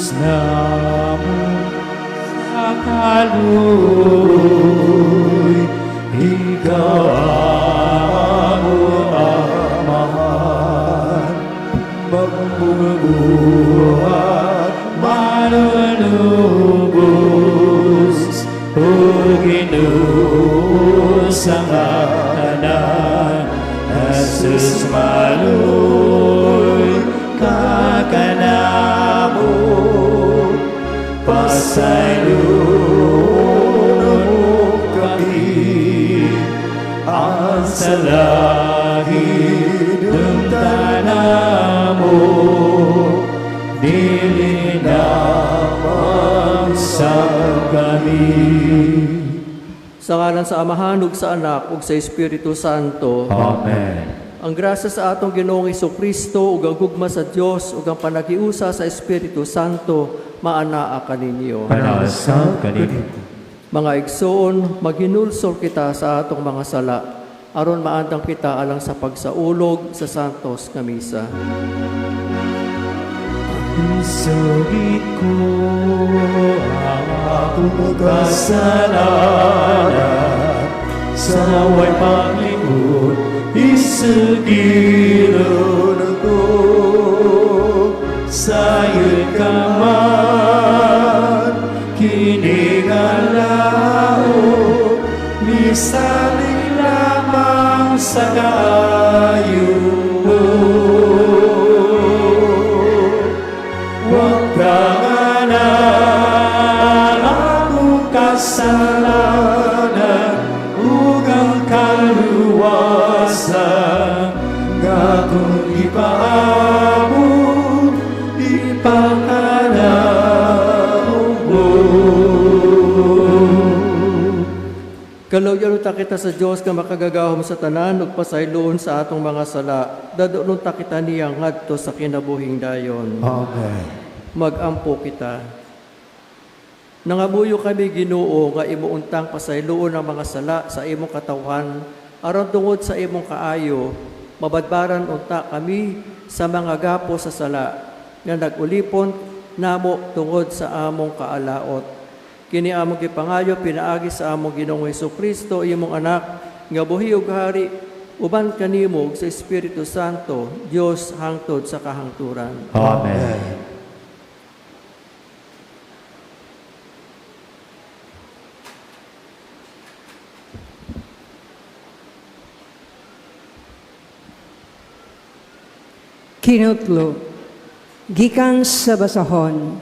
Dios namo sa kaluoy, ikaw among Amahan, Magbubuhat, Manunubos, o Ginoo sa tanan, Jesus, maluoy ka kanamo, pasayloon mo kami, ang salahid namo, dili na mag-usab kami. Sa ngalan sa Amahan ug sa Anak ug sa Espiritu Santo. Amen. Ang grasya sa atong Ginoong Kristo ug ang gugma sa Dios ug ang panagiusa sa Espiritu Santo maanaa kaninyo. Anaa sa kanimo. Mga igsoon, maghinulsol kita sa atong mga sala aron maandam kita alang sa pagsaulog sa Santos nga Misa. Isugid ko ang akong kasalanan sa way paglimot, isugiron ko sayod ka man kini nga laot, misalig lamang sa kaayo mo. Wagtangana ang akong kasalanan ug ang kaluwasan nga akong gipaamot, ipakanamo mo. Kaluoyan ta kita sa Dios nga makagagahom sa tanan ug pasayloon sa atong mga sala. Dadulon ta kita niya ngadto sa kinabuhing dayon. Amen. Magampo kita. Nangamuyo kami, Ginoo, nga imo untang pasayloon ang mga sala sa imong katawhan aron tungod sa imong kaayo mabadbaran unta kami sa mga gapo sa sala nga nag-ulipon namo tungod sa among kaalaot. Kini among gipangayo pinaagi sa among Ginoong Kristo, imong anak, nga buhi ug hari uban kanimo ug sa Espiritu Santo, Dios hangtod sa kahangturan. Amen. Kinutlo, gikan sa basahon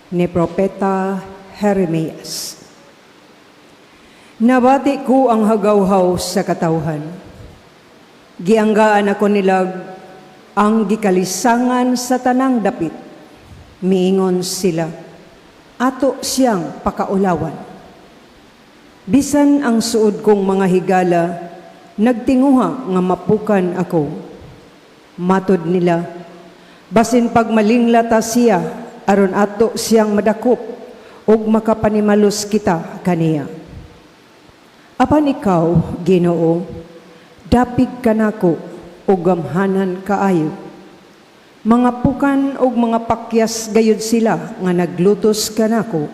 ni Propeta Jeremias. Nabati ko ang hagawhaw sa katawhan. Gianggaan ako nilag ang gikalisangan sa tanang dapit. Miingon sila, ato siyang pakaulawan. Bisan ang suod kong mga higala, nagtinguha nga mapukan ako. Matod nila, basin pagmalingla ta siya, aron ato siyang madakop, ug makapanimalos kita kaniya. Apan ikaw, Ginoo, dapig kanako ug gamhanan kaayo. Mga pukan ug mga pakyas gayud sila nga naglutos kanako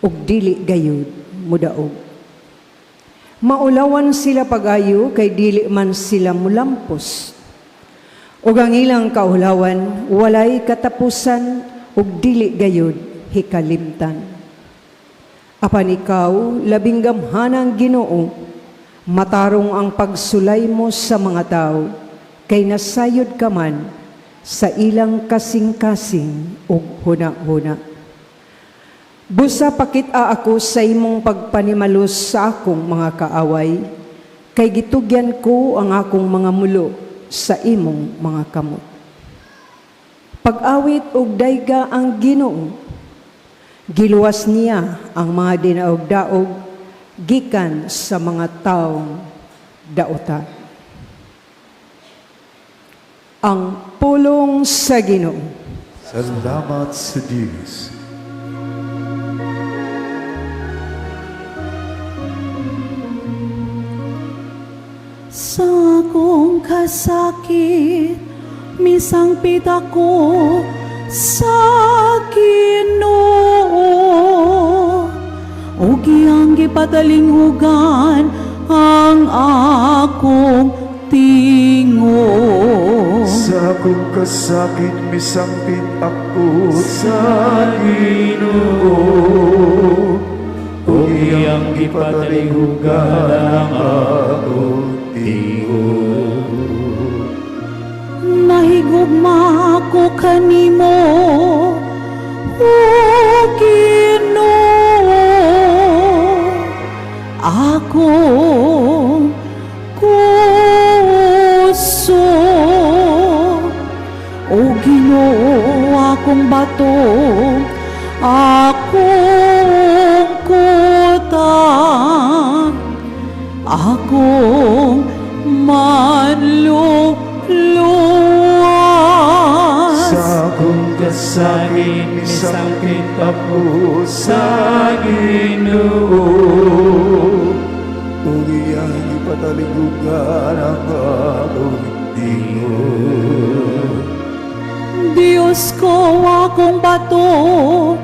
ug dili gayud mudaog. Maulawan sila pag-ayo kay dili man sila mulampos. Ug ang ilang kaulawan walay katapusan ug dili gayud hikalimtan. Apan ikaw, labing gamhanang Ginoo, matarong ang pagsulay mo sa mga tao, kay nasayod ka man sa ilang kasing-kasing ug huna-huna. Busa pakit-a ako sa imong pagpanimalos sa akong mga kaaway, kay gitugyan ko ang akong mga mulo sa imong mga kamot. Pag-awit og dayga ang Ginoo, giluwas niya ang mga dinaog-daog gikan sa mga taong dautan. Ang pulong sa Ginoo. Salamat sa Diyos. Sa akong kasakit, misangpit ako sa Ginoo ug iyang gipatalinghugan ang akong tingog. Sa akong kasakit, misangpit ako sa Ginoo. Ug iyang gipatalinghugan ang akong tingog. Nahigugma ko kanimo, o Ginoo, akong kusog. O Ginoo, akong bato, akong kuta, akong manluluwas. Sa akong kasakit, misangpit ako sa Ginoo. Ug iyang gipatalinghugan ang akong tingog. Diyos ko, akong bato,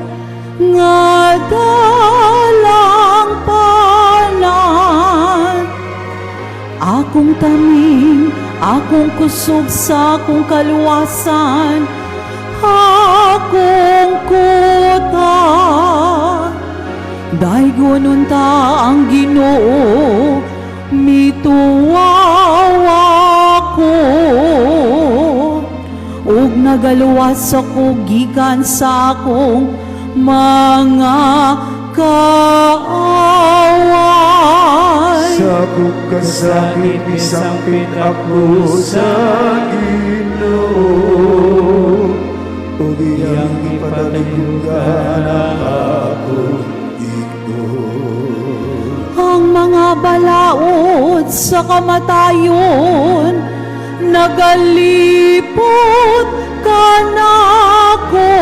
nga dalang panan. Akong taming, akong kusog sa akong kaluwasan, akong kuta. Daygon unta ang Ginoo, mituaw ako. Ug nagaluwas ako gikan sa akong mga kaaway. Sa akong kasakit, misangpit ako sa Ginoo. Ug iyang gipatalinghugan ang akong tingog. Ang mga balaod sa kamatayon nagalipot kanako.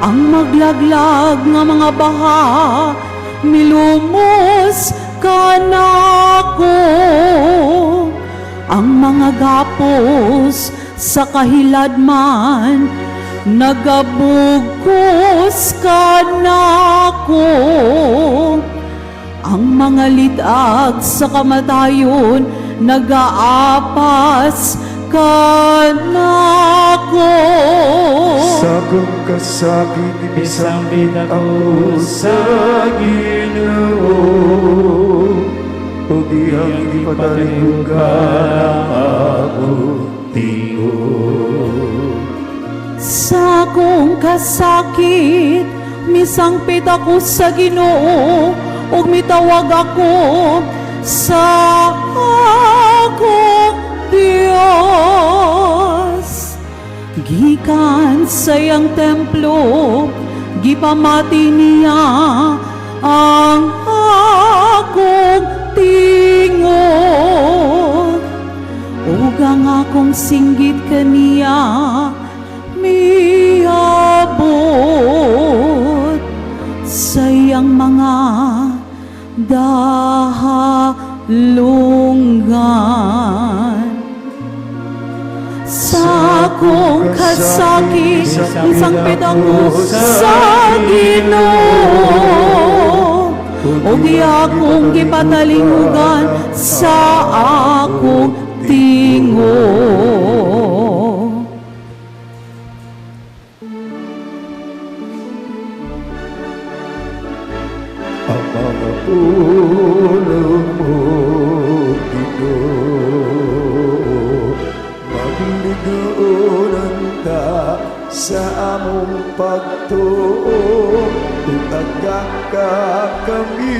Ang maglaglag nga mga baha milumos kanako. Ang mga gapos sa kahiladman nagabugkos kanako. Ang mga lit-ag sa kamatayon nagaapas kanako. Sa akong kasakit, misangpit ako sa Ginoo. Ug iyang gipatalinghugan ang akong tingog. Sa akong kasakit, misangpit ako sa Ginoo ug mitawag ako sa akong Dios. Gikan sa iyang templo, gipamati niya ang akong tingog. Ug ang akong singgit kaniya miabot sa iyang mga dahalungan. Sa akong kasakit, misangpit ako sa Ginoo. Ug akong gipatalinghugan sa akong tingog. Ang mga pulong mo, Ginoo, magliguonan ta sa among pagtuo, ug tagaka kami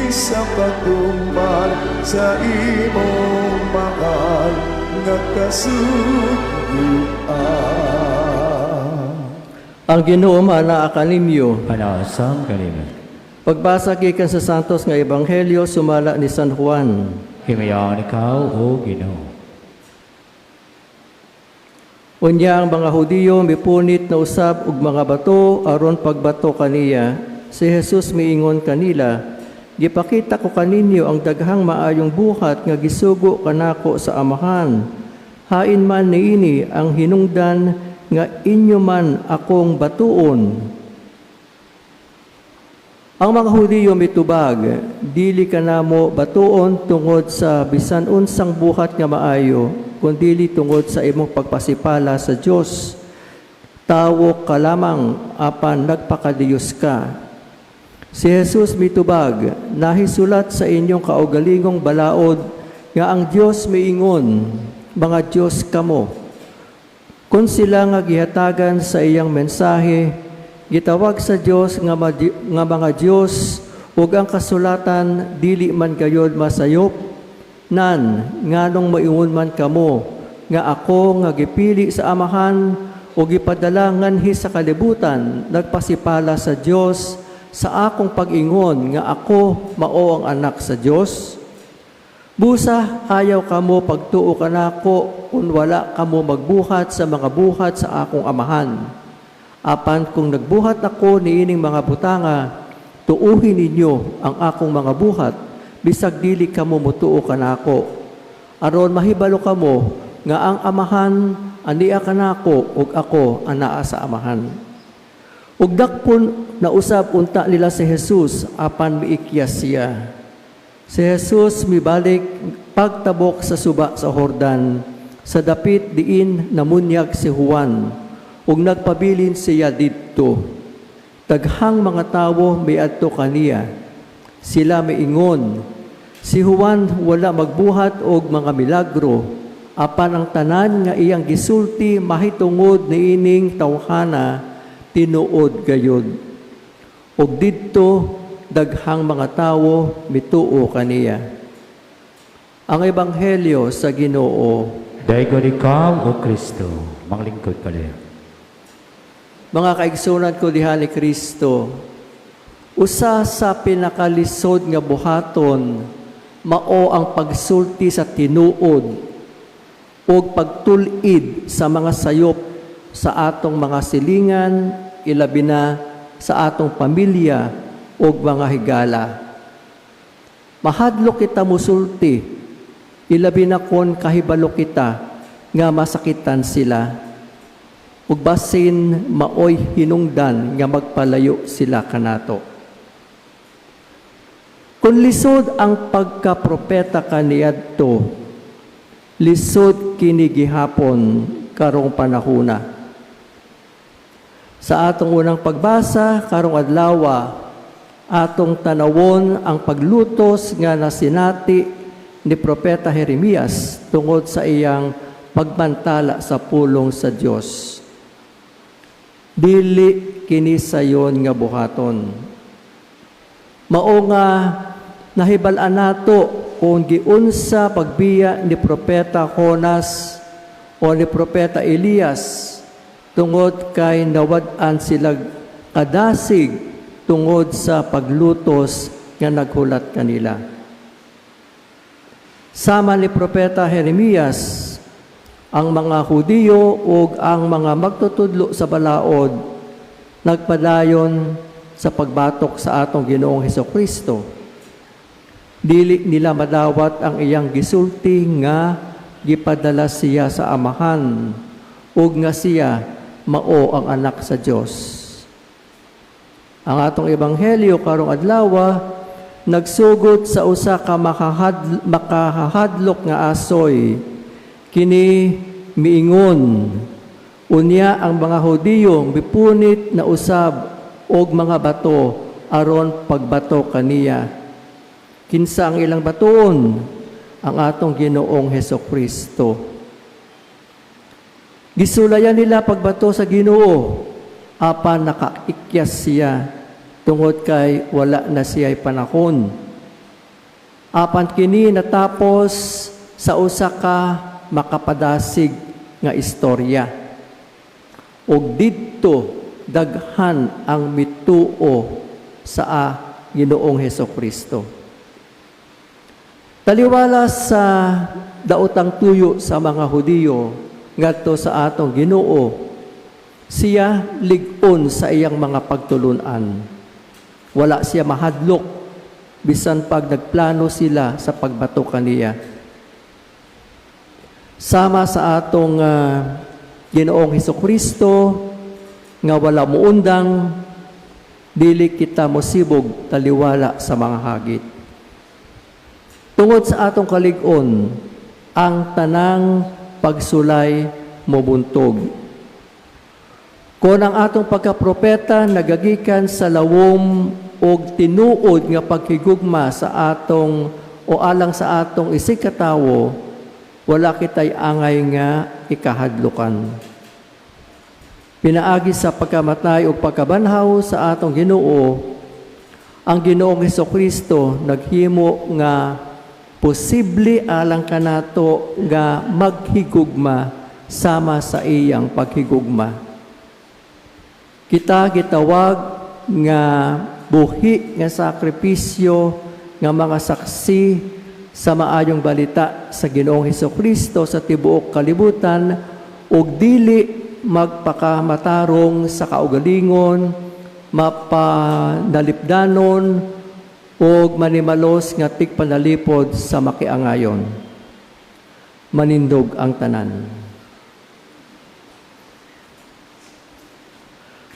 sa pagtuman sa imong mahal nga kasuguan. Ang Ginoo maanaa kaninyo. Panaasam kanimo. Pagbasa gikan sa Santos nga Ebanghelyo sumala ni San Juan. Himayaon ikaw, O Ginoo. Unya ang mga Hudiyo mipunit na usab og mga bato aron pagbato kaniya. Si Jesus miingon kanila, "Gipakita ko kaninyo ang daghang maayong buhat nga gisugo kanako sa Amahan. Hain man niini ang hinungdan nga inyo man akong batuon?" Ang mga Hudiyo mitubag, "Dili ka namo batuon tungod sa bisan unsang buhat nga maayo, kundili tungod sa imong pagpasipala sa Dios. Tawo ka lamang, apan nagpakadiyos ka." Si Jesus mitubag, "Nahisulat sa inyong kaugalingong balaod nga ang Dios miingon, 'Mga Dios kamo.' Kung sila nga gihatagan sa iyang mensahe, gitawag sa Dios nga mga Dios, ug ang kasulatan dili man gayod masayop, nan nganong maingon man kamo nga ako nga gipili sa Amahan ug gipadala nganhi sa kalibutan nagpasipala sa Dios sa akong pag-ingon nga ako mao ang Anak sa Dios? Busa ayaw kamo pagtuo kanako kung wala kamo magbuhat sa mga buhat sa akong Amahan. Apan kung nagbuhat ako niining mga butanga, tuuhin ninyo ang akong mga buhat, bisag dili kamo mutuo kanako, aron mahibalo kamo nga ang Amahan ania kanako ug ako anaa sa Amahan." Ug dakpon na usab unta nila si Jesus, apan miikyas siya. Si Jesus mibalik pagtabok sa suba sa Jordan, sa dapit diin namunyag si Juan, ug nagpabilin siya didto. Daghang mga tawo miadto kaniya. Sila miingon, "Si Juan wala magbuhat og mga milagro, apan ang tanan nga iyang gisulti mahitungod niining tawhana tinuod gayud." Ug didto daghang mga tawo mituo kaniya. Ang Ebanghelyo sa Ginoo. Daygon ikaw, O Kristo, manglingkod kaliya. Mga kaigsunan ko diha ni Kristo, usa sa pinakalisod nga buhaton mao ang pagsulti sa tinuod ug pagtul-id sa mga sayop sa atong mga silingan, ilabi na sa atong pamilya ug mga higala. Mahadlok kita musulti, ilabi na kon kahibalo kita nga masakitan sila ug basin maoy hinungdan nga magpalayo sila kanato. Kung lisod ang pagkapropeta kaniadto, lisod kini gihapon karong panahuna. Sa atong unang pagbasa karong adlawa, atong tanawon ang paglutos nga nasinati ni Propeta Jeremias tungod sa iyang pagbantala sa pulong sa Dios. Dili kini sayon nga buhaton. Mao nga nahibal-an nato kung giunsa pagbiya ni Propeta Jonas o ni Propeta Elias tungod kay nawad-an sila kadasig tungod sa paglutos nga naghulat kanila. Sama ni Propeta Jeremias, ang mga Hudiyo ug ang mga magtutudlo sa balaod nagpadayon sa pagbatok sa atong Ginoong Hesus Kristo. Dili nila madawat ang iyang gisulti nga gipadala siya sa Amahan ug nga siya mao ang Anak sa Dios. Ang atong ebanghelyo karong adlaw nagsugot sa usa ka makahadlok nga asoy. Kini miingon, "Unya ang mga Hudiyo mipunit na usab og mga bato aron pagbato kaniya." Kinsa ang ilang batuon? Ang atong Ginoong Heso Kristo. Gisulayan nila pagbato sa Ginoo, apan nakaikyas siya tungod kay wala na siya'y panahon. Apan kini natapos sa usa ka makapadasig nga istorya. Ug didto daghan ang mituo sa Ginoong Heso Kristo. Taliwala sa daotang tuyo sa mga Hudiyo ngadto sa atong Ginoo, siya lig-on sa iyang mga pagtulunan. Wala siya mahadlok bisan pag nagplano sila sa pagbato kaniya. Sama sa atong Ginoong Hesukristo nga wala muundang, dili kita mosibog taliwala sa mga hagit. Tungod sa atong kalig-on, ang tanang pagsulay mobuntog. Kon ang atong pagkapropeta nagagikan sa lawom og tinuod nga paghigugma sa atong o alang sa atong isigkatawo, wala kitay angay nga ikahadlukan. Pinaagi sa pagkamatay ug pagkabanhaw sa atong Ginoo, ang Ginoong Hesukristo naghimo nga posible alang kanato nga maghigugma sama sa iyang paghigugma. Kita gitawag nga buhi nga sakripisyo nga mga saksi sa maayong balita sa Ginoong Hesukristo sa tibuok kalibutan ug dili magpakamatarong sa kaugalingon, mapanalipdanon ug manimalos nga tigpanalipod sa makiangayon. Manindog ang tanan.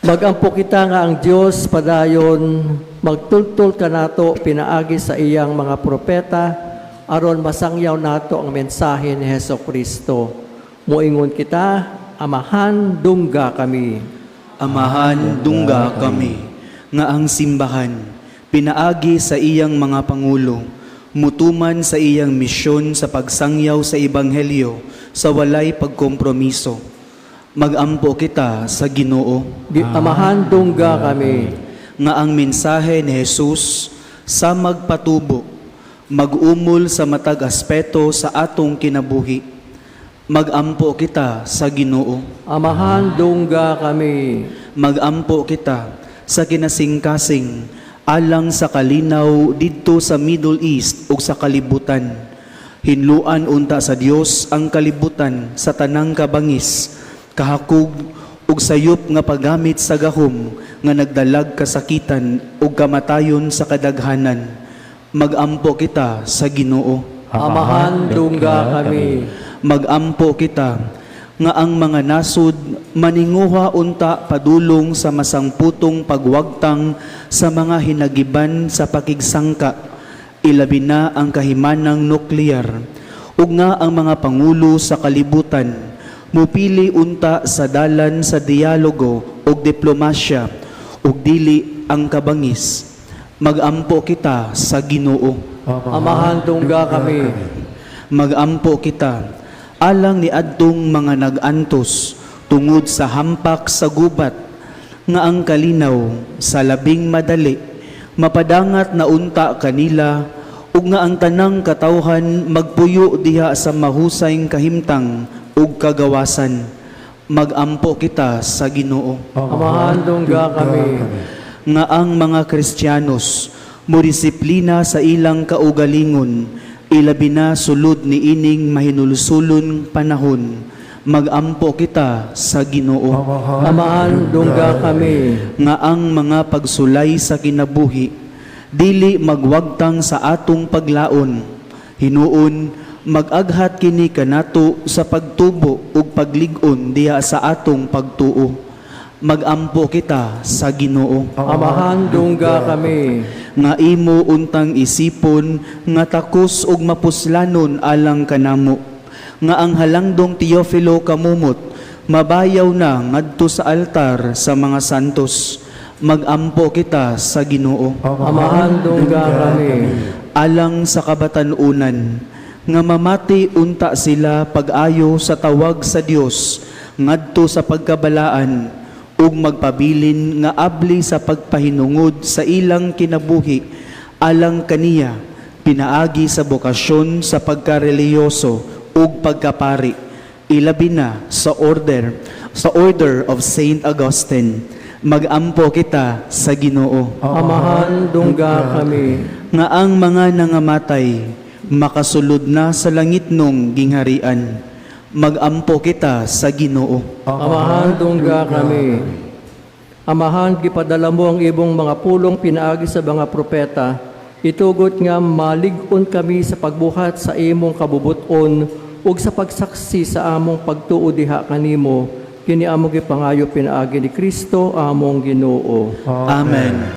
Magampo kita nga ang Dios padayon magtultol kanato pinaagi sa iyang mga propeta aron masangyaw nato ang mensahe ni Hesukristo. Moingon kita, Amahan, dungga kami. Amahan, dungga kami, nga ang simbahan, pinaagi sa iyang mga pangulo, mutuman sa iyang misyon sa pagsangyaw sa ebanghelyo sa walay pagkompromiso. Magampo kita sa Ginoo. Amahan, dungga kami. Nga ang mensahe ni Jesus sa magpatubo, mag-umol sa matag aspeto sa atong kinabuhi. Magampo kita sa Ginoo. Amahan, dungga kami. Magampo kita sa kinasingkasing alang sa kalinaw didto sa Middle East ug sa kalibutan. Hinluan unta sa Dios ang kalibutan sa tanang kabangis, kahakog ug sayop nga paggamit sa gahom nga nagdalag kasakitan ug kamatayon sa kadaghanan. Magampo kita sa Ginoo. Amahan, dungga kami. Magampo kita nga ang mga nasud maninguha unta padulong sa masangputong pagwagtang sa mga hinagiban sa pakigsangka, ilabi na ang kahimanang nuklear, ug nga ang mga pangulo sa kalibutan mupili unta sa dalan sa dialogo ug diplomasya ug dili ang kabangis. Magampo kita sa Ginoo. Amahan, dungga kami. Magampo kita alang ni adtong mga nag-antos tungod sa hampak sa gubat, nga ang kalinaw sa labing madali mapadangat na unta kanila, ug nga ang tanang katawhan magpuyo diha sa mahusay kahimtang ug kagawasan. Magampo kita sa Ginoo. Amahan, dungga kami. Nga ang mga Kristiyanos modisiplina sa ilang kaugalingon, ilabi na sulod ni ining mahinulsulon panahon. Magampo kita sa Ginoo. Amahan, dungga kami. Nga ang mga pagsulay sa kinabuhi dili magwagtang sa atong paglaon. Hinuon mag-aghat kini kanato sa pagtubo ug paglig-on diha sa atong pagtuo. Magampo kita sa Ginoo. Amahan, dungga kami. Nga imo untang isipon nga takos ug mapuslanon alang kanamo, nga ang halangdong Teofilo kamumot mabayaw na ngadto sa altar sa mga santos. Magampo kita sa Ginoo. Amahan, dungga kami. Alang sa kabatan-unan nga mamati unta sila pag-ayo sa tawag sa Dios ngadto sa pagkabalaan ug magpabilin nga abli sa pagpahinungod sa ilang kinabuhi alang kaniya, pinaagi sa bokasyon sa pagkareliyoso ug pagkapari, ilabi na sa order of Saint Augustine. Magampo kita sa Ginoo. Amahan, dungga kami. Nga ang mga nangamatay makasulod na sa langitnong gingharian. Magampo kita sa Ginoo. Amahan, dungga kami. Amahan, gipadala mo ang ibong mga pulong pinaagi sa mga propeta. Itugot nga malig-on kami sa pagbuhat sa imong kabubuton ug sa pagsaksi sa among pagtuo diha kanimo Kini among gipangayo pinaagi ni Kristo among Ginoo. Amen.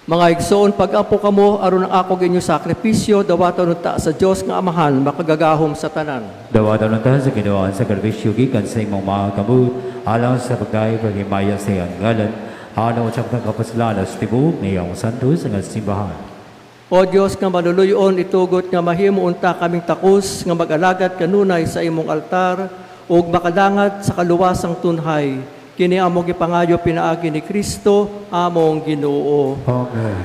Mga igsoon, pag-apo kamo aron ang ako inyong sakripisyo, dawaton unta sa Dios nga Amahan, makagagahom sa tanan. Dawatan unta sa Ginoo ang sakripisyo gikan sa imong mga kamot alang sa pagdayeg paghimaya sa iyang ngalan alang sa pagkapaslala sa tibuok niyang santos nga simbahan. O Dios nga maluluyon, itugot nga mahimo unta kaming takos nga mag-alagad kanunay sa imong altar ug makadangat sa kaluwasang tunhay. Kini among gipangayo pinaagi ni Kristo among Ginoo. Amen.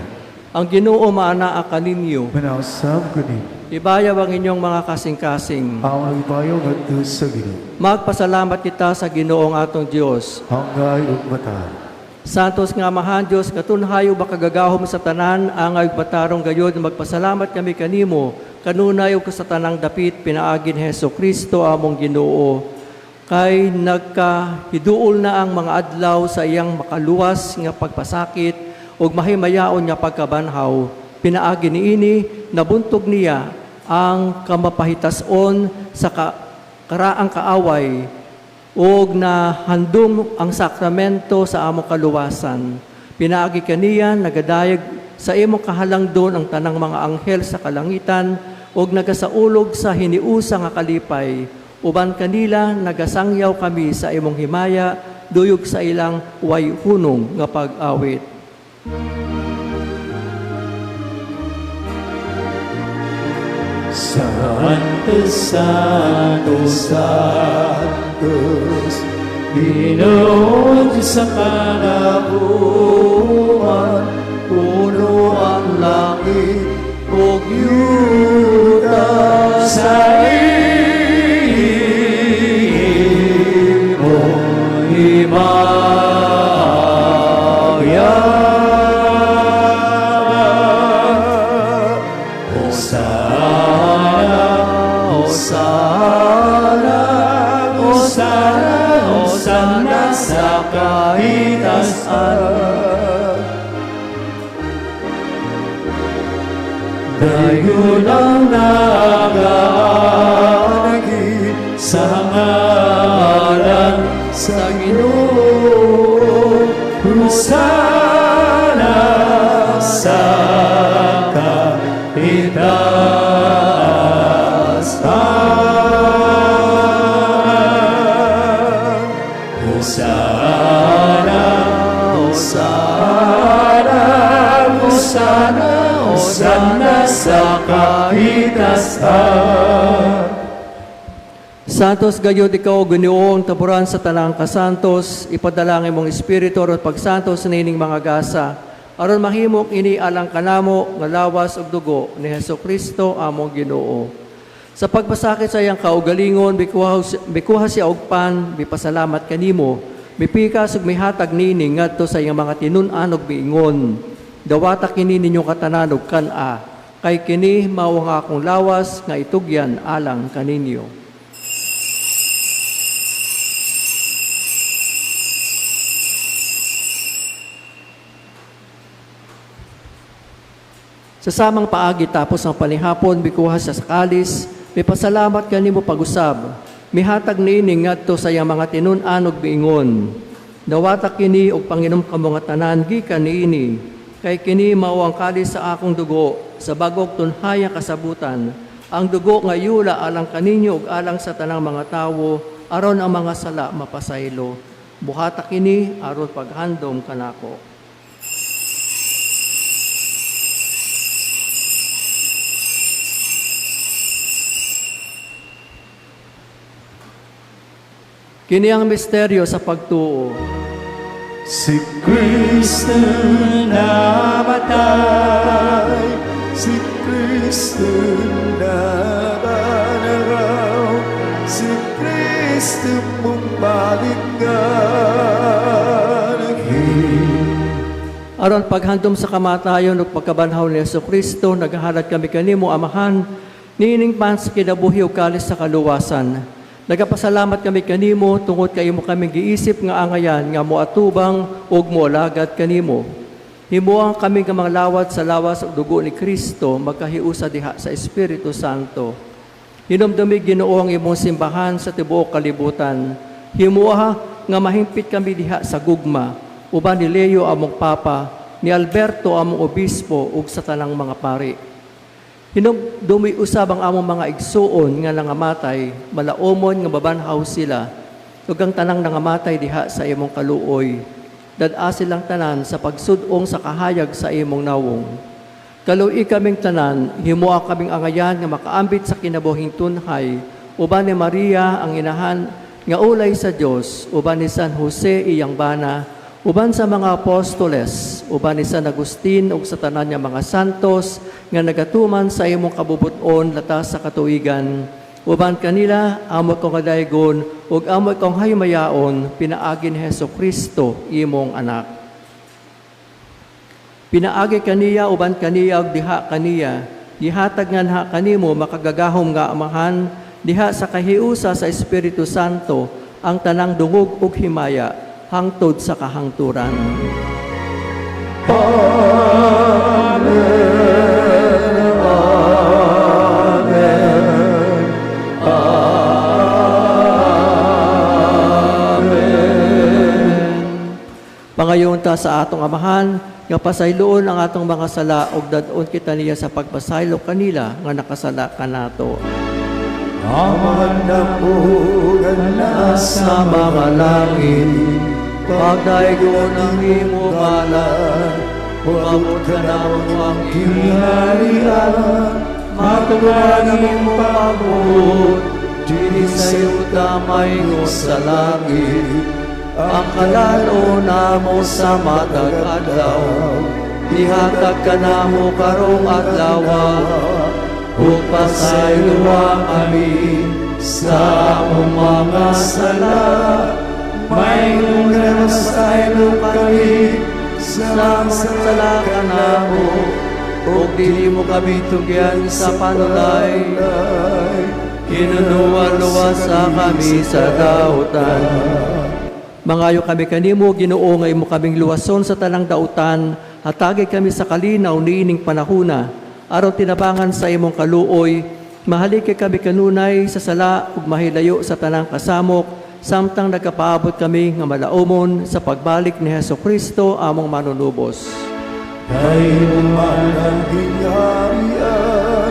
Ang Ginoo maanaa kaninyo. Manausab kani. Ibayaw ang inyong mga kasing-kasing. Ang ibayaw ngadto sa Ginoo. Magpasalamat kita sa Ginoong atong Dios. Angay ug mata. Santos nga Amahan Dios nga tunhay ug makagagahom sa tanan, angay ug matarong gayod magpasalamat kami kanimo kanunay ug sa tanang dapit pinaagi ni Hesus Kristo among Ginoo. Kay nagkahiduol na ang mga adlaw sa iyang makaluwas nga pagpasakit ug mahimayaon nga pagkabanhaw. Pinaagi niini nabuntog niya ang kamapahitas-on sa karaang kaaway ug nahandom ang sakramento sa among kaluwasan. Pinaagi kaniya nagadayeg sa imong kahalangdon ang tanang mga anghel sa kalangitan ug nagasaulog sa hiniusa nga kalipay. Uban kanila nagasangyaw kami sa imong himaya duyog sa ilang way hunong nga pag-awit. Santo, Santo, Santos, Ginoo Diyos sa kanabuhan, puno ang langit ug yuta sa imong himaya. Hosana, Hosana, Hosana, Hosana sa kaitasan. Dayon ang nagaagi sa ngalan sa Ginoo. Hosana sa kaitasan. Hosana, Hosana, Hosana, Hosana sa kaitasan. Santos gayud ikaw Ginoong taburan sa tanang kasantos, ipadala ang imong espiritu aron pagsantos niining mga gasa, aron mahimong ini alang kanamo nga lawas ug dugo ni Hesus Kristo among Ginoo. Sa pagpasakit sa iyang kaugalingon, mikuha siya og pan, mipasalamat kanimo, mipikas ug mihatag niini ngadto sa iyang mga tinun-an ug miingon. Dawata kini ninyong katanan ug kan-a, kay kini mao ang akong lawas nga itugyan alang kaninyo. Sa samang paagi tapos ang panihapon, mikuha siya sa kalis, mipasalamat kanimo pag-usab, mihatag niini ngadto sa iyang mga tinun-an ug miingon. Dawata kini og panginom kamo nga tanan gikan niini, kay kini mao ang kalis sa akong dugo sa bag-ong tunhayang kasabutan, ang dugo nga yula alang kaninyo ug alang sa tanang mga tawo aron ang mga sala mapasaylo. Buhata kini aron paghandom kanako. Kini ang misteryo sa pagtuo. Si Kristo namatay, si Kristo nabanaraw, si Kristo bumalik nga Aron paghandom sa kamatayon ug pagkabanhaw ni Hesus Kristo, naghahalad kami kanimo Amahan, niining pan sa kinabuhi ug kalis sa kaluwasan. Nagapasalamat kami kanimo tungod kay imo kaming giisip nga angayan nga moatubang ug moalagad kanimo. Himuang kami nga mga lawat sa lawas ug dugo ni Kristo magkahiusa diha sa Espiritu Santo. Hinumdumi, Ginoo, ang imong simbahan sa tibuok kalibutan. Himoa nga mahimpit kami diha sa gugma, uban ni Leo among Papa, ni Alberto among Obispo ug sa tanang mga pari. Hinumdumi usab ang among mga igsuon nga nangamatay, malaumon nga mabanhaw sila, ug ang tanang nangamatay diha sa imong kaluoy. Dad-a silang tanan sa pagsud-ong sa kahayag sa imong nawong. Kaluoyi kaming tanan, himoa kaming angayan nga makaambit sa kinabuhing tunhay, uban ni Maria ang inahan nga ulay sa Dios, uban ni San Jose iyang bana, uban sa mga apostoles, uban ni San Agustin ug sa tanan nga mga santos nga nagatuman sa imong kabubut-on latas sa katuigan. Uban kanila amo kong kadaygon ug amo kong haymayaon pinaagi ni Hesus Kristo imong anak. Pinaagi kaniya uban kaniya ug diha kaniya, gihatag nganha kanimo makagagahom nga Amahan diha sa kahiusa sa Espiritu Santo ang tanang dungog ug himaya hangtod sa kahangturan. Amen. Amen. Amen. Pangayon ta sa atong Amahan nga pasayloon ang atong mga sala ug dad-on kita niya sa pagpasaylo kanila nga nakasala kanato. Amahan namo nga nasa Sa mga langit, pagdaygon ang imong ngalan, umabot kanamo ang gingharian, matuman ang imong pagbuot, dinhi sa yuta mahimo sa langit. Ang kalan-on namo sa matag adlaw, ihatag kanamo karong adlaw, ug pasayloa kami sa among mga sala, Maingon nga nasaylo kami sa mga sala kanamo, ug dili mo kami tugyan sa panulay, hinunuan luwasa kami sa dautan. Mangayo kami kanimo, Ginoo, nga imo kaming luwason sa tanang dautan, hatagi kami sa kalinaw niining panahuna, aron tinabangan sa imong kaluoy, mahaliki kami kanunay sa sala ug mahilayo sa tanang kasamok, samtang nagkapaabot kami nga malaumon sa pagbalik ni Hesus Kristo among manunubos. Kay man ang gingharian,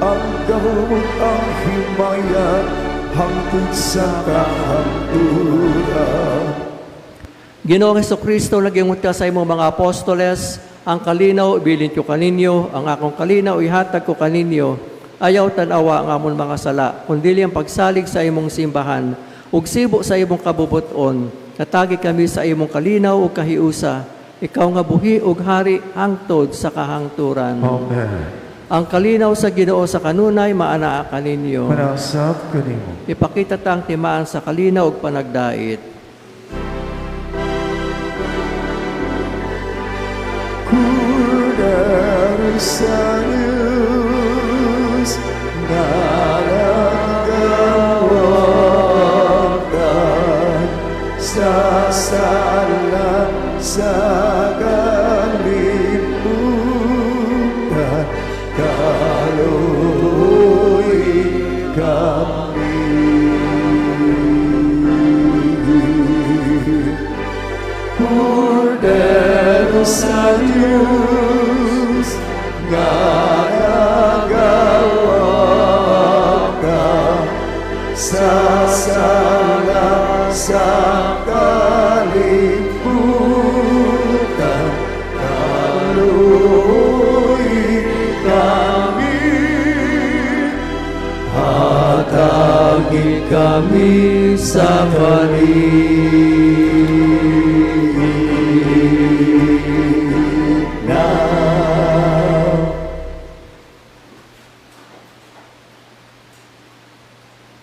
ang gahom ang himaya, hangtod sa kahangturan. Ginoong Hesukristo, nagingon ka sa imong mga apostoles, ang kalinaw ibilin ko kaninyo, ang akong kalinaw ihatag ko kaninyo. Ayaw tan-awa ang amon mga sala, kundi ang pagsalig sa imong simbahan, ug sibo sa imong kabubuton. Katagi kami sa imong kalinaw ug kahiusa, ikaw nga buhi ug hari hangtod sa kahangturan. Amen. Ang kalinaw sa Ginoo sa kanunay maanaa kaninyo. Manasab kanimo. Ipakita ta ang timaan sa kalinaw ug panagdait. Cordero sa Diyos, nalagawatan sa sala sa kalibutan, kaluoy kami. Cordero sa Diyos, nga nagawa ka sa sala sa kalibutan, kaluoy kami. Hatagi kami sa kalinaw.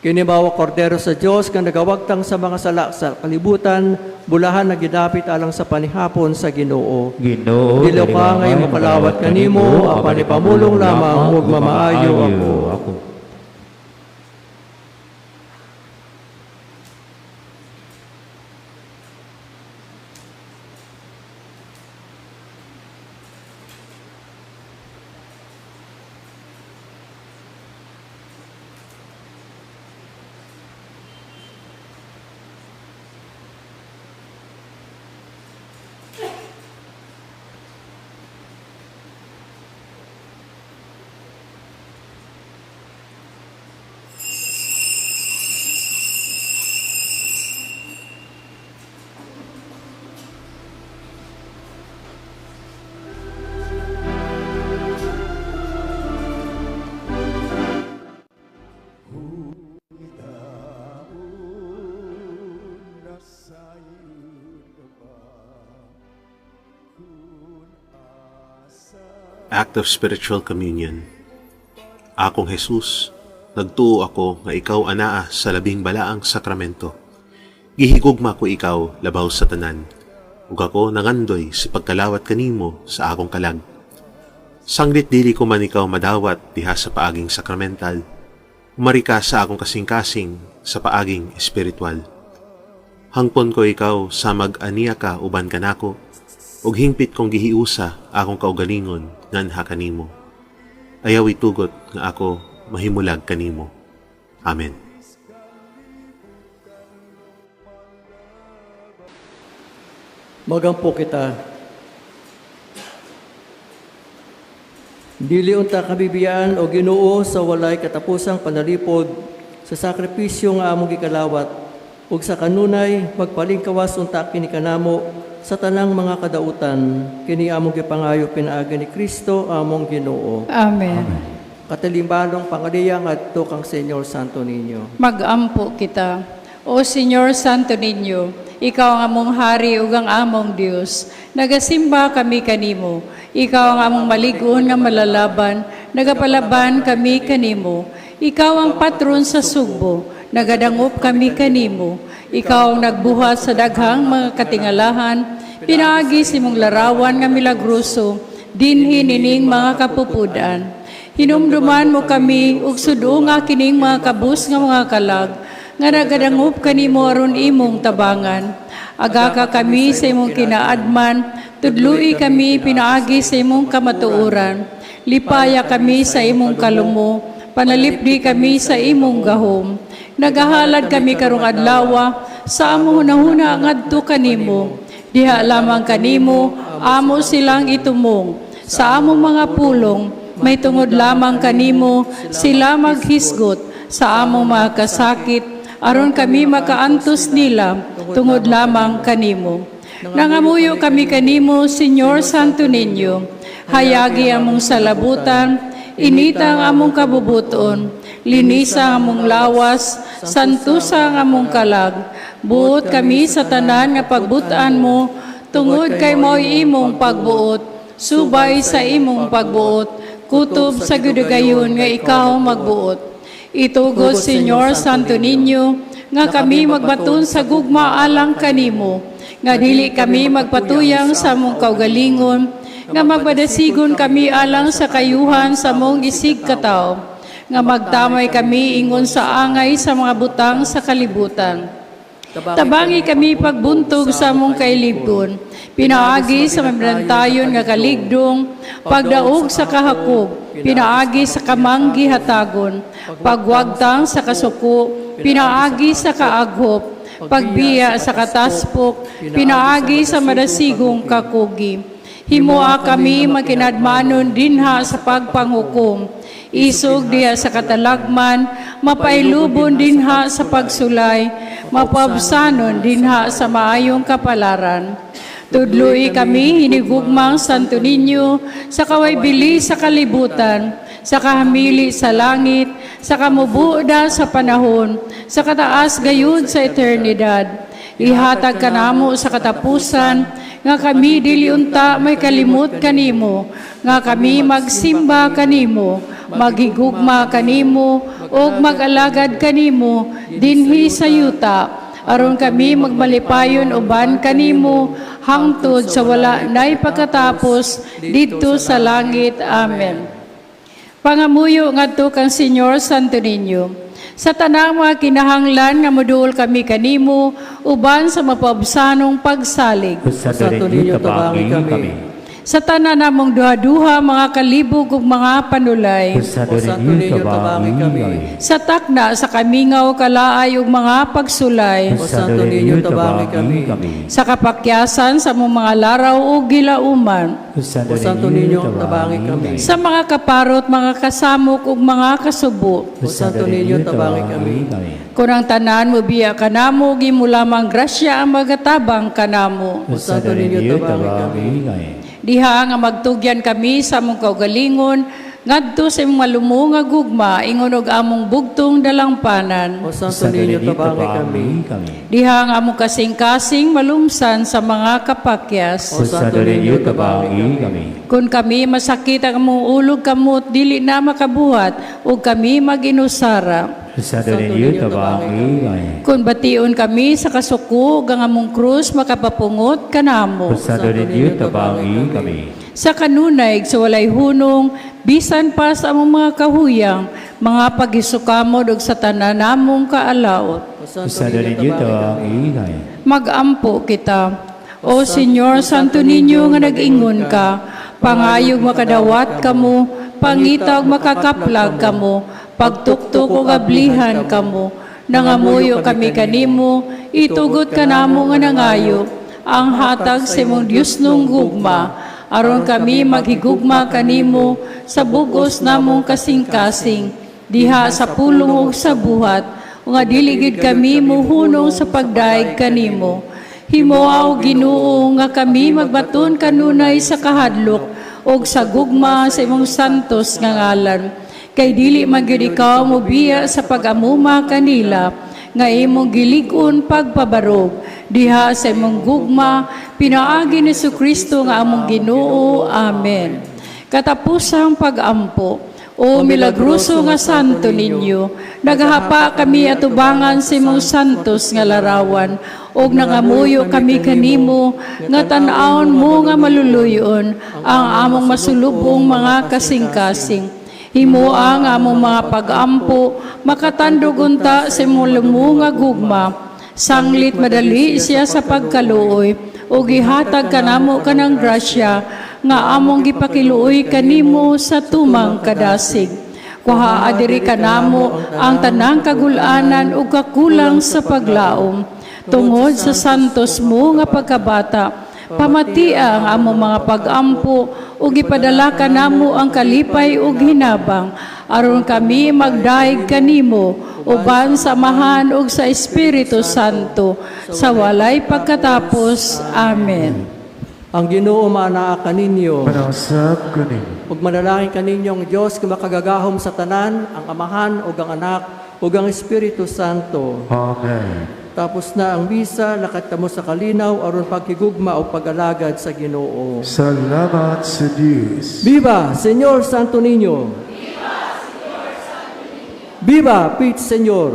Kini mao Kordero sa Dios nga nagawagtang sa mga sala sa kalibutan, bulahan nga gidapit alang sa panihapon sa Ginoo. Ginoo, Dili ka nga imo kalawat kanimo, apan ipamulong lamang ug mamaayo ako. Ako. Act of Spiritual Communion. Akong Jesus, nagtuo ako nga ikaw anaa sa Labing Balaang Sakramento. Gihigugma ko ikaw labaw sa tanan, ug ako nangandoy sa pagkalawat kanimo sa akong kalag. Sanglit dili ko man ikaw madawat diha sa paaging sakramental, umari ka sa akong kasing-kasing sa paaging espiritual. Hangpon ko ikaw samag ania ka uban kanako, ug hingpit kong gihiusa akong kaugalingon nganha kanimo. Ayaw itugot nga ako mahimulag kanimo. Amen. Magampo kita. Dili unta kabibiyaan o Ginoo sa walay katapusang panalipod sa sakripisyo nga among gikalawat ug sa kanunay magpalingkawas unta kini kanamo sa tanang mga kadautan, kini among gipangayo pinaagi ni Kristo among Ginoo. Amen. Katalimbalong pangaliya ngadto kang Señor Santo Niño. Magampo kita. O Señor Santo Niño, ikaw ang among hari ug ang among Dios. Nagasimba kami kanimo. Ikaw ang among malig-on nga malalaban. Nagapalaban kami kanimo. Ikaw ang patron sa Sugbo. Nagadangop kami kanimo. Ikaw ang nagbuhat sa daghang mga katingalahan. Pinaagi sa imong larawan nga milagroso. Dinhi nining mga kapupudan. Hinumduman mo kami ug suduonga kining mga kabus nga mga kalag nga nagadangop kanimo aron imong tabangan. Agaka kami sa imong kinaadman, tudloi kami pinaagi sa imong kamatuoran. Lipaya kami sa imong kalumo, panalipdi kami sa imong gahom. Nagahalad kami karong adlawa sa among hunahuna ngadto kanimo. Diha lamang kanimo amo silang itumong. Sa among mga pulong may tungod lamang kanimo sila maghisgot sa among mga kasakit aron kami makaantos nila tungod lamang kanimo. Nangamuyo kami kanimo, Señor Santo Niño. Hayagi among salabutan, inita ang among kabubuton, linisa ang among lawas, santusa ang among kalag. Buot kami sa tanan nga pagbutan mo, tungod kay mo'y imong pagbuot, subay sa imong pagbuot, kutob sa gudugayon nga ikaw magbuot. Itugot, Señor Santo Niño, nga kami magbaton sa gugma alang kanimo, nga dili kami magpatuyang sa among kaugalingon, nga magpadasigon kami alang sa kayuhan sa among isig katawo, nga magtamay kami ingon sa angay sa mga butang sa kalibutan. Tabangi kami pagbuntog sa among kailibgon, pinaagi sa mabrantayon nga kaligdong, pagdaog sa kahakog, pinaagi sa kamanggi hatagon, pagwagtang sa kasuko, pinaagi sa kaaghop, pagbiya sa kataspok, pinaagi sa madasigong kakugi. Himoa kami makinadmanon dinha sa pagpanghukom, isog diha sa katalagman, mapailubon dinha sa pagsulay, mapabsanon dinha sa maayong kapalaran. Tudloi kami hinigugmang Santo Niño sa kawaybili sa kalibutan, sa kahamili sa langit, sa kamubuda sa panahon, sa kataas gayud sa eternidad. Ihatag kanamo sa katapusan, nga kami dili unta may kalimot kanimo, nga kami magsimba kanimo, maghigugma kanimo, ug mag-alagad kanimo dinhi sa yuta, aron kami magmalipayon uban kanimo hangtod sa wala nay pagkatapos didto sa langit. Amen. Pangamuyo ngadto kang Señor Santo Niño, sa tanang mga kinahanglan nga moduol kami kanimo uban sa mapaubsanong pagsalig. Santo Niño, tabangi kami. Sa tanan namong duha-duha mga kalibog ug mga panulay. Santo Niño, tabangi kami. Sa takna sa kamingaw kalaay ug mga pagsulay. Santo Niño, tabangi kami. Sa kapakyasan sa among mga laraw ug gilauman. Santo Niño, tabangi kami. Sa mga kaparot, mga kasamok ug mga kasubo. Santo Niño, tabangi kami. Kung ang tanan mo biya kanamo, gimo lamang grasya ang magatabang kanamo. Santo Niño, tabangi kami. Diha nga magtugyan kami sa among kaugalingon, Ngadto sa imong malumo nga gugma, ingon og among bugtong dalangpanan. O Santo Niño, tabangi kami. Kami. Diha ang among kasing-kasing malumsan sa mga kapakyas. O Santo Niño, tabangi kami. Kung kami masakit ang among ulog kamot, dili na makabuhat, ug kami maginusara. O Santo Niño, tabangi kami. Kung bation kami sa kasuko ug ang among krus makapapungot kanamo. O Santo Niño, tabangi kami. Sa kanunay sa walay hunong, bisan pa sa among mga kahuyang, mga pagisukamod ug sa tanan namong kaalaot. O O Santo Niño, tabangi kami. Magampo kita. O Señor, Santo Niño nga nag-ingon ka, pangayog makadawat kamo, pangita og makakaplag kamo, pagtuktok og ablihan kamo, nangamuyo kami kanimo, itugot kanamo nga nangayo, ang hatag sa imong Diosnong gugma, aron kami maghigugma kanimo sa bugos namong kasing-kasing, diha sa pulong ug sa buhat, nga dili gid kami muhunong sa pagdayeg kanimo. Himoa, O Ginoo, nga kami magbaton kanunay sa kahadlok ug sa gugma sa imong santos nga ngalan. Kay dili man gyud ikaw mobiya sa pag-amuma kanila nga imong gilig-on pagpabarog diha sa imong gugma, pinaagi ni Kristo nga among Ginoo. Amen. Katapusang pag-ampo. O milagroso nga Santo Niño, nagahapa kami atubangan sa imong santos nga larawan, ug nangamuyo kami kanimo nga tan-awon mo nga maluluyon ang among masulubong mga kasing-kasing. Himoa ang among mga pag-ampo makatandog unta sa imong lumo nga gugma. Sanglit madali siya sa pagkaluoy, ug gihatag kanamo kanang grasya nga among gipakiluoy kanimo sa tumang kadasig. Kuhaa diri kanamo ang tanang kagulanan ug kakulang sa paglaom. Tungod sa santos mo nga pagkabata, pamatia ang among mga pag-ampo ug ipadala kanamo ang kalipay ug hinabang aron kami magdayeg kanimo uban sa Amahan ug sa Espiritu Santo sa walay pagkatapos. Amen. Ang Ginoo maanaa kaninyo. Manausab kaninyo. Ug manalangin kaninyo ang Dios nga makagagahom sa tanan, ang Amahan ug ang Anak ug ang Espiritu Santo. Amen. Tapos na ang misa, lakat kamo sa kalinaw aron paghigugma o pag-alagad sa Ginoo. Salamat sa Diyos. Viva Señor Santo Niño! Viva Señor Santo Niño! Viva Pit Señor!